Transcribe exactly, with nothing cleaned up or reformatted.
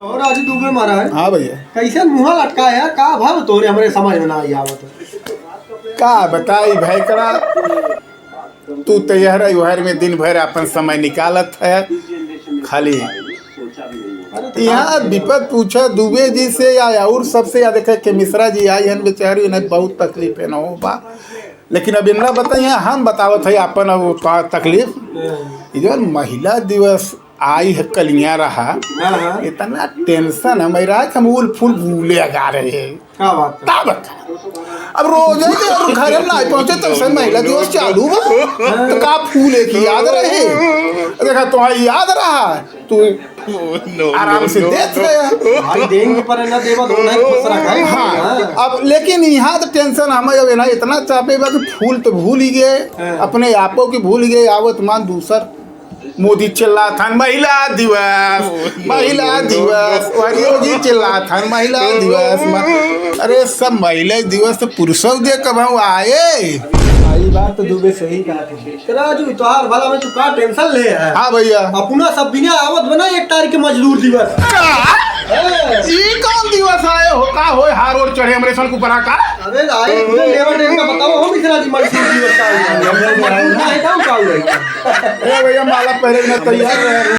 और राजू दुबे महाराज। हाँ भैया। कैसे मुँह लटका है यार, का भाव तोरे हमरे समझ में ना आई आवत। का बताई भैकड़ा, तू तो यहर उहर में दिन भर अपन समय निकालत है, खाली अरे तो यहाँ का विपत पूछा दुबे जी से या और सबसे या देखे के मिश्रा जी आई हन बेचारी, इन्हें बहुत तकलीफ है ना हो बा, लेकिन अब इन्ना बताइए, हम बतावत है अपन अब का तकलीफ। हाँ। ये जो महिला दिवस आई है कलिया रहा, हाँ, हाँ। इतना टेंशन हमें रहा कि हम उल फूल भूले गा रहे हैं। क्या बात है? का बता? अब रोज है कि अब घरे ना पहुंचे तो से महिला दिवस चालू बा। तो का फूले की याद रहे? देखा तो याद रहा, तू आराम से देत रहे। भाई देंगे पर ना देवा तो नहीं खुश रखा है। हाँ, हाँ। अब लेकिन यहाँ तो टेंशन हमें अब ना इतना चापे बा कि फूल तो भूल ही गए, हाँ। अपने आपो की भूल ही गए, आवत मान दूसर मोदी चिल्लात हन, "महिला दिवस, महिला दिवस।" और योगी चिल्लात हन, "महिला दिवस।" म-, अरे, सब महिला दिवस तो पुरुषों दे कबहूँ आए। हाँ, ई बात तो दुबे सही कहा था। राजू, तोहार भला में तू का टेंशन ले है? हाँ भैया। अपना सब बिना आवत बना एक तारीख के मजदूर दिवस। का? हाँ। ई कौन दिवस आए हो? का होए, हार ओर चढ़े हमरे सन को बड़ा का? अरे, आए, पूरे लेबर डे का बताओ, हम इतना जी मजदूर दिवस का हुआ है। मजदूर ना है, काम का हुआ है? ए भैया, माला पहले बिना तैयार रहे।